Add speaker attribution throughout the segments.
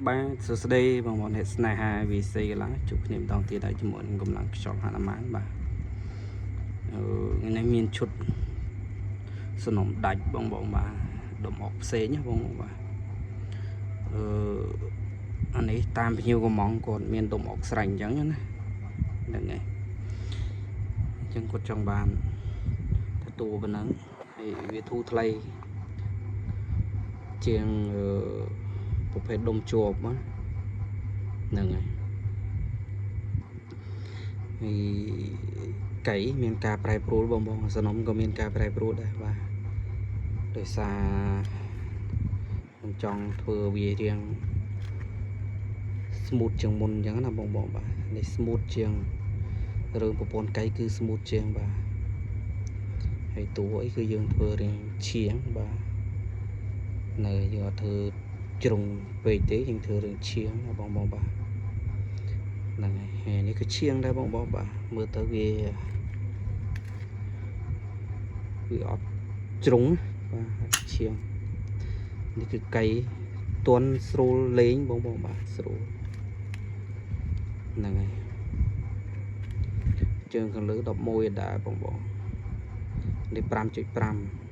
Speaker 1: បាទសួស្តីបងប្អូនអ្នកស្នេហា VC កម្លាំងជួបគ្នាម្ដងទៀតហើយជាមួយនឹងកម្លាំងខ្យល់ហនុមានបាទអឺថ្ងៃនេះមានឈុតសំណុំដាច់បងបងបាទដុំអុកផ្សេងណាបងបងបាទអឺអានេះតាមភ្ញៀវកំងគាត់មានដុំអុកស្រេចអញ្ចឹងណាហ្នឹងហើយអញ្ចឹងគាត់ចង់បានទទួលប៉ុណ្ណឹងហើយវាធូរថ្លៃជាងអឺប្រភេទដុំជាប់ណាហ្នឹងហើយ ហើយកៃមានការប្រែប្រួលបងបងសនំក៏មានការប្រែប្រួលដែរបាទដោយសារខ្ញុំចង់ធ្វើវារៀង smooth ជាងមុនអញ្ចឹងណាបងបងបាទនេះ smooth ជាងរឿងប្រព័ន្ធកៃគឺ smooth ជាងបាទហើយតួអីគឺយើងធ្វើរៀងឈៀងបាទនៅយើងអត់ធ្វើជ្រុងពេកទេយើងធ្វើរឿងឈៀងណាបងបងបាទ ហ្នឹងហើយហើយនេះក៏ឈៀងដែរបងបងបាទមើលទៅវាវាអត់ជ្រុងបាទឈៀងនេះគឺកៃទន់ស្រួលលេងបងបងបាទស្រួលហ្នឹងហើយជើងខាងលើ11ដែរបងបងនេះ5.5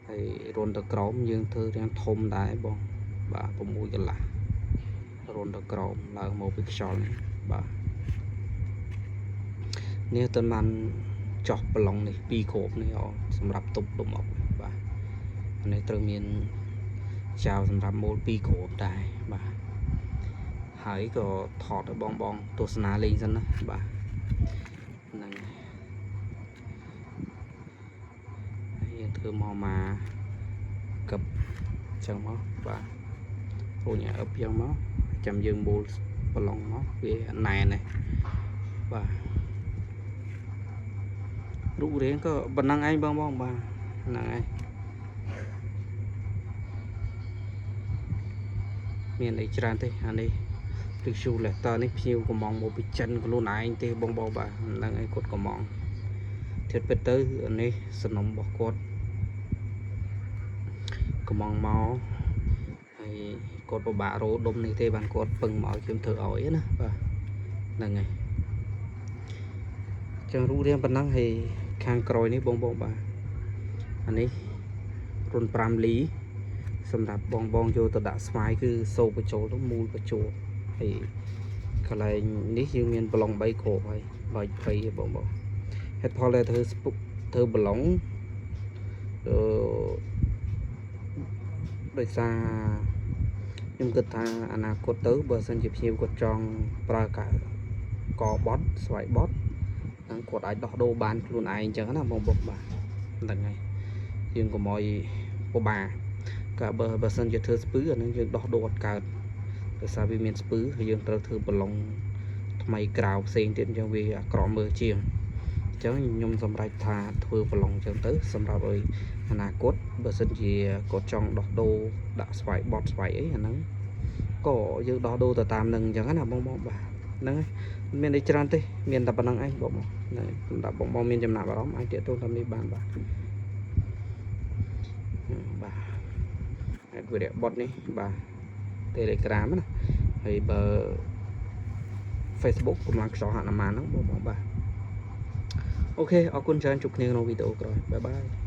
Speaker 1: ហើយរុនទៅក្រោមយើងធ្វើរាងធំដែរបងបាទ6កន្លះរុនទៅក្រោមឡើងមកពីខ្យល់នេះបាទនេះតើបានចោះប្រឡងនេះពីរគ្រាប់នេះអសម្រាប់ទប់ដុំអុកបាទអានេះត្រូវមានចៅសម្រាប់មូលពីរគ្រាប់ដែរបាទហើយក៏ថតឲ្យបងបងទស្សនាលេងសិនណាបាទហ្នឹងហើយយើងធ្វើមកមកកឹបចឹងមកបាទរួញឲ្យអឹបចឹងមកចាំយើងមូលប្រឡងមកវាណែនហើយបាទរូបរាងក៏ប៉ុណ្ណឹងឯងបងបងបាទហ្នឹងហើយមានអីច្រើនទេអានេះ regulator នេះភ្ញៀវកំងមកពីចិនខ្លួនឯងទេបងបងបាទហ្នឹងហើយគាត់កំងធៀបពិតទៅអានេះសំណុំរបស់គាត់កំងមកហើយគាត់ពិបាករោដុំនេះទេបានគាត់ពឹងមកឲ្យខ្ញុំធ្វើឲ្យណាបាទហ្នឹងហើយចឹងរូបរាងប៉ុណ្ណឹងហើយខាងក្រោយនេះបងបងបាទអានេះរុន5លីសម្រាប់បងបងយកទៅដាក់ស្វាយគឺសូបញ្ចូលទៅមូលបញ្ចូលហើយកន្លែងនេះយើងមានប្រឡង3គ្រាប់ហើយបើ20ឯងបងបងហេតុផលដែលធ្វើស្ពុកធ្វើប្រឡងអឺដោយសារខ្ញុំគិតថាអនាគតទៅបើសិនជាភ្ញៀវគាត់ចង់ប្រើកាកបត់ស្វ័យបត់ហ្នឹងគាត់អាចដោះដូរបានខ្លួនឯងអញ្ចឹងណាបងបងបាទហ្នឹងហើយយើងកុំឲ្យពិបាកក៏បើបើសិនជាធ្វើស្ពឺអាហ្នឹងយើងដោះដូរអត់កើតដោយសារវាមានស្ពឺហើយយើងត្រូវធ្វើប្រឡងថ្មីក្រៅផ្សេងទៀតអញ្ចឹងវាអាក្រក់មើលជាងអញ្ចឹងខ្ញុំសម្រេចថាធ្វើប្រឡងអញ្ចឹងទៅសម្រាប់ឲ្យអនាគតបើសិនជាគាត់ចង់ដោះដូរដាក់ស្វ័យបត់ស្វ័យអីអាហ្នឹងក៏យើងដោះដូរទៅតាមនឹងអញ្ចឹងណាបងបងបាទហ្នឹងហើយមិនមានអីច្រើនទេមានតែប៉ុណ្្នឹងឯងបងបងហ្នឹងហើយសម្រាប់បងបងមានចំណាប់អារម្មណ៍អាចទាក់ទងតាមនេះបានបាទបាទអេតវិរៈបុតនេះបាទ Telegram ណាហើយបើ Facebook កម្លាំងខ្យល់ហនុមានហ្នឹងបងបងបាទ OK អរគុណច្រើនជួបគ្នាក្នុងវីដេអូក្រោយ bye bye.